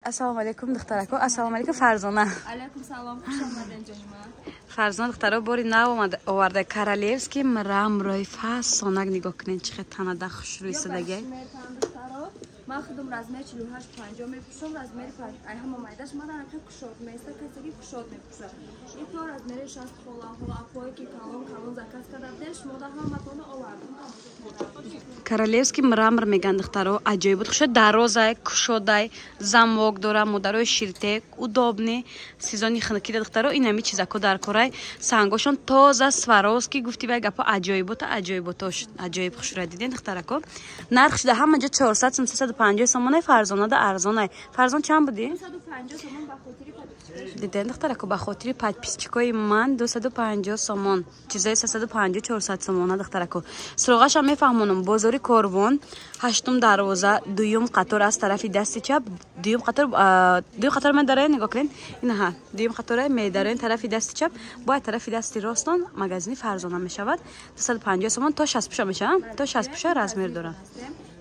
Ассалому алайкум, духтарако. Ассалому алайкум, Фарзона. Алайкум салом, хуш омаден, ҷонима. Фарзона, духтаро, бори нав оварда королевский мраморои фасонак. Нигоҳ кунед, чӣ хел танада хушрӯй садагай. Ман худам размер 48 50 мепӯшам, размери ай ҳама майдаш ман арака кушод места, касе ки кушод мепӯшад. Ин то размери 60 холаҳо, апое ки калон калон заказ карда будем, шумо да ҳаматонро овардум. Королевский мрамор меган, духтаро, аҷоиб буд. Хуша дарозай, кушодай, замок дора, модарои ширтек, удобный. Сезони хунукида, духтаро, инами чизако дар корай. Сангошон тоза, Сваровски гуфти вай гапо аҷоибота, аҷоиботош, аҷоиб хушра диден, духтарако. Нархш да ҳама ҷо 400 сум, 350 сомонай, Фарзонада арзонай. Фарзон, чанд будӣ? 250 сомон ба хотири подписчикои. Диден, духтарако, ба хотири подписчикои ман 250 сомон. Чизои 350, 400 сомона, духтарако. Суроғашам мефаҳмонам: бозори Корвон, ҳаштум дарвоза, дуюм қатор аз тарафи дасти чап, дуюм қатор, дуюм қатор медароен, нигоҳ кунед, инаҳа, дуюм қатора медароен тарафи дасти чап, бояд тарафи дасти ростон магазини Фарзона мешавад. 250 сомон, то 60 пуша мешавад, то 60 пуша размер дорад.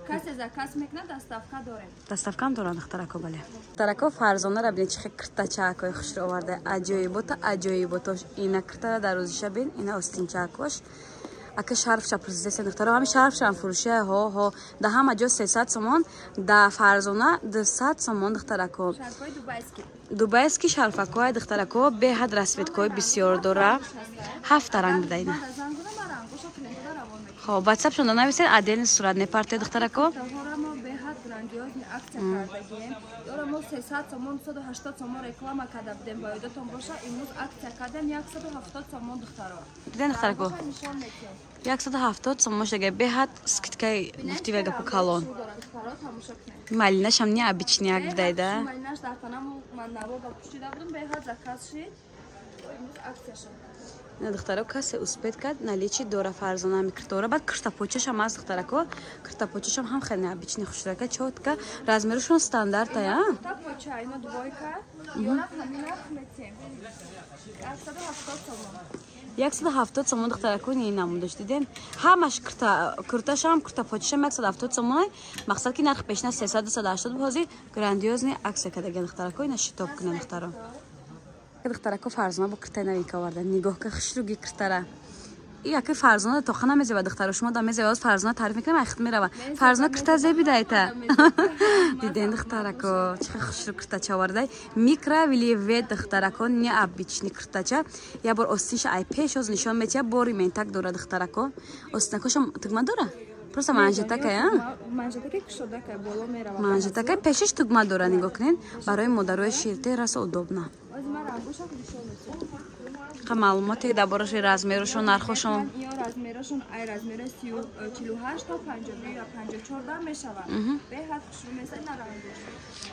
Касе заказ мекунад, доставка дорем. Доставкам доранд, духтарако, бале. Духтарако, Фарзонара бинед, чӣ хел киртачаакои хушро оварда, аҷоибота, аҷоиботош. Ина киртара дарозиша бин, ина остинчаакош. Ака, шарфша пурсидеса, духтаро, ҳами шарфшам фурӯшия? Ҳо, ҳо, да ҳама ҷо 300 сомон, да Фарзона 200 сомон, духтарако. Шарфҳои дубайский. Дубайский шарфакои, духтарако, беҳад расцветкои бисёр дора, ҳафта ранг буда ина. Хоб, ватсапшонда нависед, отдельный сурат мепарте, духтарако. Ҳора мо беҳад грандиозный акция кардагием. Ёра мо 300 сомон, 280 сомон реклама карда будем, ба ёдатон боша. Имрӯз акция кардем, 170 сомон, духтаро. Диден, духтарако, Рангоша нишон метиҳем. 170 сомон шага, беҳад скидкаи гуфти вай гапо калон. Духтаро, тамошо кунед. Малинашам необычный як будайда. Малинаш дар танаму ман наво ба пӯшида будам, беҳад заказ шид. Имрӯз акция шуд. На, духтаро, касе успеть кард, наличии дора Фарзона ҳами киртора. Баъд киртапочашам ҳаст, духтарако, киртапочашам ҳам хеле необычный, хушрака, чётко, размерушон стандартая. Та поча, ино двойка. Ёра ҳамин нарх метиҳем. 170 сомон. 170 сомон, духтарако, ни намудаш дидем. Ҳамаш курташам, куртапочашам 170 сомон. Мақсад ки нархи пешина 300, 280 буд, ҳозир грандиозный акция кардаген, духтарако, ина шитоб кунед, духтаро. Духтарако, Фарзона бо киртаи новинка оварда. Нигоҳ ка, хушруги киртара. И яки Фарзона тоха намезеба, духтаро, шумо да мезеба. Оз Фарзона таъриф мекунам, айхт мерава. Фарзона, кирта зебидайта. Диден, духтарако, чӣ хел хушру киртача овардай. Микро вельвет, духтарако, необычный киртача. Я бор остинша ай пеш оз нишон метия, бори ментак дора, духтарако. Остинакошам тугма дора? Просто манжетакай, а? Манжетаки кушодакай, боло мерава. Манжетакай, пешиш тугма дора, нигоҳ кунед. Барои модарои ширте расо удобно. Оз ман рангоша нишон метиҳам. Қа маълумоте дар бораи размерушон, нархошон? Ё размерашон ай размери 48 то 52 ва 54 да мешавад. Беҳад хушрӯ месад на рангош.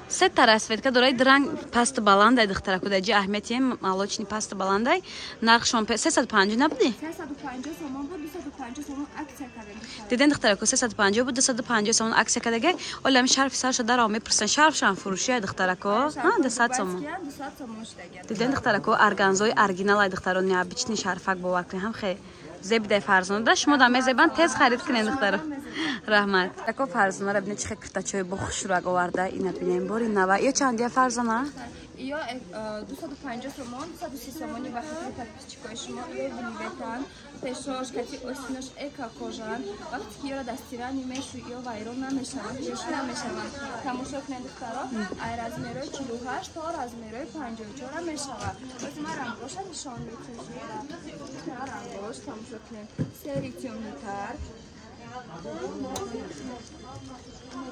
Сета расцветка дорай, ранг пасту баландай, духтараку, даҷи аҳамияти молочный пасту баландай. Нархшон 350 набуди? 350 сомон буд, 250 сомон акция кардем. Диден, духтараку, 350 буд, 250 сомон акция кардагай. Олами шарфи сарша даро мепурсан, шарфшам фурӯшия, духтарако, 200 сомон. 200 сомон шудаган. Диден, духтарако, органзои оригиналай, духтаро, необычный шарфак, бовар кунед, ҳам хе зебидай Фарзонада. Шумо да мезебан, тез харид кунед, духтаро. Раҳмат. Тако, Фарзонара бинед, чӣ хел киртачои бо хушрӯак оварда. Ина бинем, бори нава. Ё чандия, Фарзона? Ё 250 сомон, 230 сомони ба хотири подписчикои шумо. Ё вельветан, пешош кати остинош эко кожан. Вақте ки ёро дастирани мешу, ё вайрон намешаванд, пешу намешаванд. Тамошо кунед, духтаро, ай размерои 48 то размерои 54 мешавад. Боз ман рангоша нишон метиҳам шуморо. Рангош тамошо кунед, серый тёмныйтар,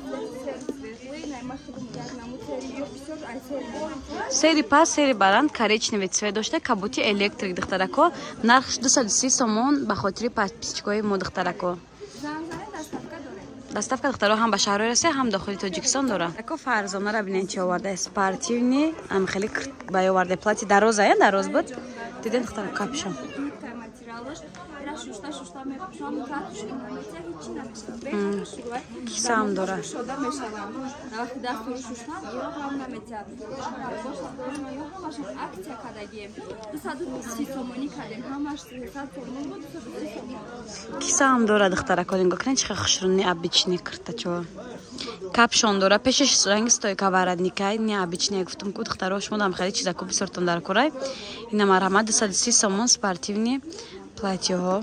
серый светлый. Найма худам як намуд серый, ё бисёр ай серый. Серый паст, серый баланд, коричневый цвет дошта, каботи электрик, духтарако. Нархш 230 сомон ба хотири подписчикои мо, духтарако. Занг занед, доставка дорем. Доставка, духтаро, ҳам ба шаҳрҳои Россия, ҳам дохили Тоҷикистон дора. Тако, Фарзонара бинед, чӣ оварда. Спортивный ам хеле ба оварда, платье дароза, я дароз буд. Диден, духтарако, капюшон. Материалаш ира. шушта мепӯшам, катушки наметия, ҳеҷ намешавад. Беҳад хушрӯй. Кисаам дора. Шода мешавам. Вақти дастро шуштан, ё ҳам наметиҳад. Боша дорем, ё ҳамашон акция кардагием. 230 сомонӣ кардем. Ҳамаш 300 сомон буд, 230 сомон. Кисаам дора духтарако, нигоҳ кунед чӣ хушрӯ необычный киртачо. Капшон дора, пешаш ранги стойка воротникай, необычный гуфтум ку духтаро, шумо дам хеле чизако бисёртон дар корай. Ина марҳамат 230 сомон спортивный платьеҳо.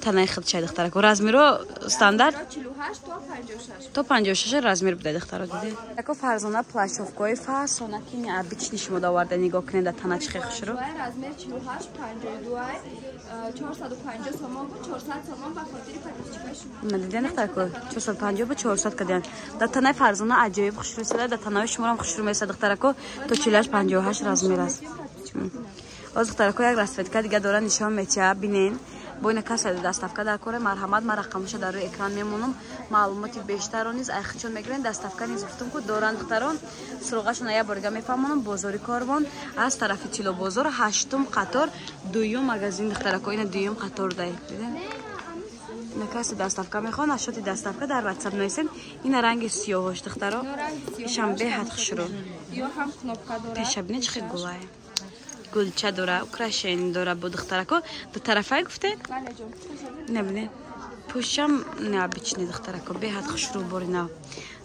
Танаи хелчай духтарако. Размеро стандарт 48 то 56. То 56 размер буда духтаро диде. Тако Фарзона плащовкаи фасона ки необычный шумо доварда, нигоҳ кунед да тана чӣ хушрӯ. Размер 48 52 450 сомон буд, 400 сомон ба хотири подписчикои шумо. На диден духтарако 450 бо 400 кардян. Да танаи Фарзона аҷоиб хушрӯ сада, да танаи шуморам хушрӯ меса духтарако то 48 58 размер аст. Оз духтарако як расцветка дига дора нишон метиҳа, бинен. Бо ина каса доставка дар коре марҳамат, ман рақамаша дар рӯи экран мемонам. Маълумоти бештарро низ айхичон мегирен. Доставка низ гуфтум ку доранд духтарон. Суроғашон як бор дига мефаҳмонам. Бозори Корвон аз тарафи Тилобозор, 8-ум қатор, дуюм магазин духтарако. Ина дуюм қатор дай. Дидем? Ина касе доставка мехоҳад, ашоти доставка дар WhatsApp нависен. Ина ранги сиёҳош духтаро. Ишам беҳад хушрӯ. Ё ҳам кнопка дорад. Пеша бинед чӣ гулай. Гулча дора, украшение дора бо духтарако. Ду тарафай гуфте? Бале ҷон. Не бинед. Пӯшам необычный духтарако, беҳад хушрӯ бори нав.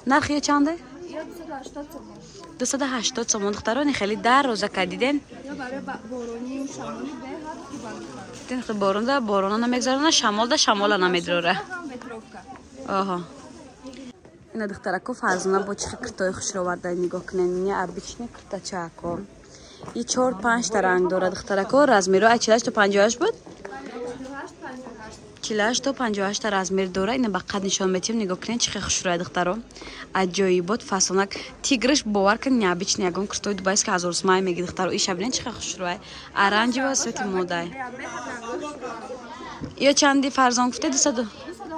Нархи ё чанде? Ё 280 сомон. 280 сомон духтарони хеле дар роза кардиден. Ё барои боронӣ шамоли беҳад хубанд. Диден хел боронда борона намегзарона, шамолда шамола намедрора. Оҳо. Ина духтарако Фарзона бо чӣ киртои хушрӯ оварда, нигоҳ кунед. Необычный киртачако. И 4-5 та ранг дорад духтарако. Размеро ай 48 то 58 буд? 48 то 58 та размер дора. Ина ба қад нишон метиҳем, нигоҳ кунед чӣ хушрӯя духтаро. Аҷоибот фасонак. Тиграш бовар кун необычный ягон куртои дубайски 1000 сомай меги духтаро. Иша бинед чӣ хушрӯя. Оранжевый цвети модай. Ё чанди Фарзон гуфте? 200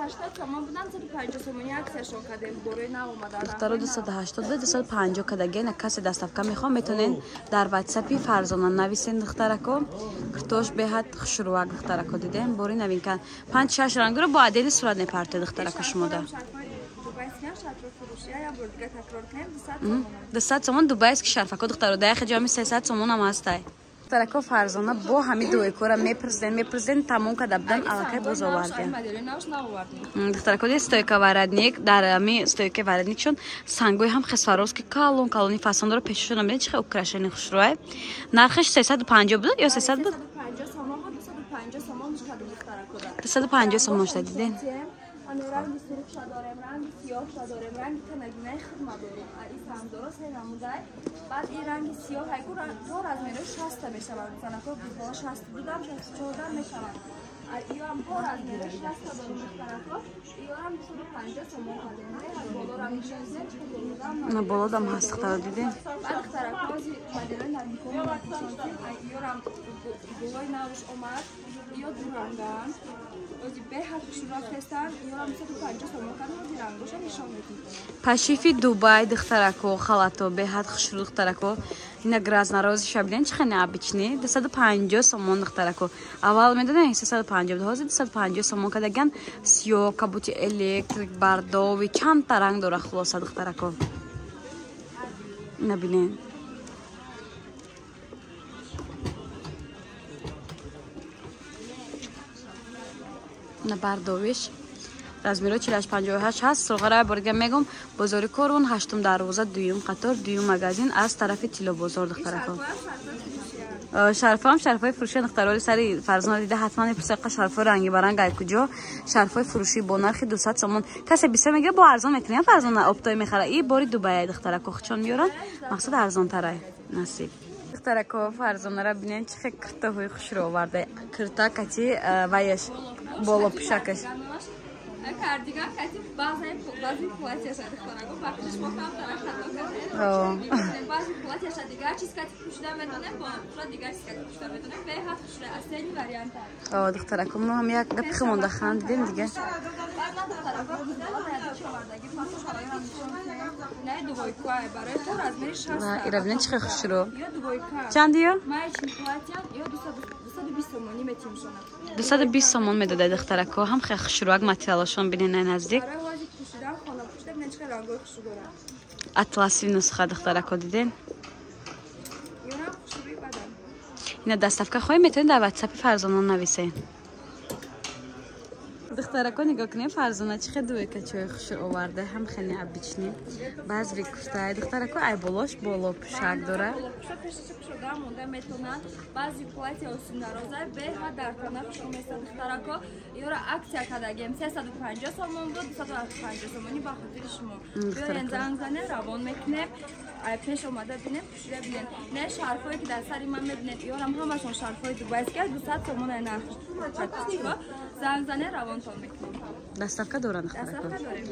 280 сомон будан, 250 сомони акцияшон кардем, борои нав омадан. Духтаро 280 250 кадаге. На касе доставка мехоҳам, метонен дар WhatsApp-и Фарзона нависен духтарако. Куртош беҳад хушрӯак духтарако, дидем бори новинка. 5-6 рангро бо отдельный сурат мепартоед духтарако шумода. 200 сомон дубайски шарфако духтаро. Дар яхе ҷоми 300 сомон ҳам ҳастай. Духтарако Фарзона бо ҳами дуекора мепурсиден, тамом карда будан, аллакай боз овардем. Духтарако ди стойка воротник, дар ҳами стойка воротникшон сангои ҳам хесфаровски калон калони фасон дора, пешашон бинед чӣ украшение хушрӯай. Нархаш 350 буд ё 300 буд? 250 сомон шуда диден. Ранги сурхша дорем, ранги сиёҳша дорем, ранги танагинаи хидма дорем. Ин сангдоро се намудай. Баъд ин ранги сиёҳ ҳайку то размерои 60 мешаванд. Занако бо 62 64 мешаванд. Иёам то размерои 60 дорем духтарако. Иёам 250 сомон кардем. Болорам нишонзем, На болодам ҳаст духтаро дидем. Баъд духтарако ози моделои навинкоро нишонзем. Иёрам гулои навш омад. Иё дуранганд. Ози беҳад хушрӯ хестанд. Иёрам 250 сомон кардем. Ози рангоша нишон медиҳем. Пашифи Дубай духтарако, халато беҳад хушрӯ духтарако. Ина гразнарозиша бинед чӣ хеле необычный. 250 сомон духтарако. Аввал медонед 350 буд, ҳозир 250 сомон кардаган. Сиёҳ, кабути электрик, бардови, чандта ранг дора хулоса духтарако. Ина бинед. Ина бардовиш. Размеро 48-58 ҳаст. Суроғара бор дига мегум. Бозори Корвон, 8-ум дарвоза, дуюм қатор, дуюм магазин аз тарафи Тилобозор духтарако. Шарфам шарфои фурӯши духтароли сари Фарзона дида ҳатман мепурсад қа шарфои ранги баранг ай куҷо? Шарфои фурӯшӣ бо нархи 200 сомон. Касе бисёр мегира бо арзон мекунем Фарзона оптой мехара. И бори Дубай духтарако хучон меёранд, мақсад арзонтарай. Насиб. Духтарако Фарзонара бинен чӣ хел киртаҳои хушрӯ оварда. Кирта кати ваяш боло пӯшакаш. Кардиган кати баъзе платьяша духтарако бахшиш мо камтара хато кардем. Баъзе платьяша дигар чиз кати пӯшида метонем, бо дигар чиз кати пӯшида метонем. Беҳад хушра асени варианта. О, духтарако, мо ҳам як гапи химонда хандидем дига. Баъд ман духтарако овардаги не двойка барои то размери 60. Ва ира бинед чӣ хел хушрӯ. Ё двойка. Чанд ё? Маечный платья ё 220 сомонӣ метимшона. 220 сомон медода духтарако, ҳам хел хушрӯак материалашон бинед най наздик. Барои ҳозир пӯшидан хона пӯшида бинед чӣ хел рангои хушрӯ дорад. Атласи нусха духтарако диден? Ёрам хушрӯи бадан. Ина доставка хоҳем метавонед дар ватсапи Фарзона нависед. Духтарако нигоҳ кунем Фарзона чӣ хел двойка чои хушрӯ оварда, ҳам хеле обычный. Баъзви куртаи духтарако ай болош боло пӯшак дора. Болопӯша пешаша кушода монда метонанд. Баъзи платья осундароза беҳад дар тана хушрӯ места духтарако. Ёра акция кардагем 350 сомон буд, 250 сомонӣ ба хотири шумо. Биёен занг занем, равон мекунем. Ай пеш омада бинем, пӯшида бинем. Не шарфое ки дар сари ман мебинед, ёрам ҳамашон шарфҳои дубайский 200 сомон ай нарх. Занг занем, равонтон мекунем. Доставка доранд духтарако. Доставка дорем.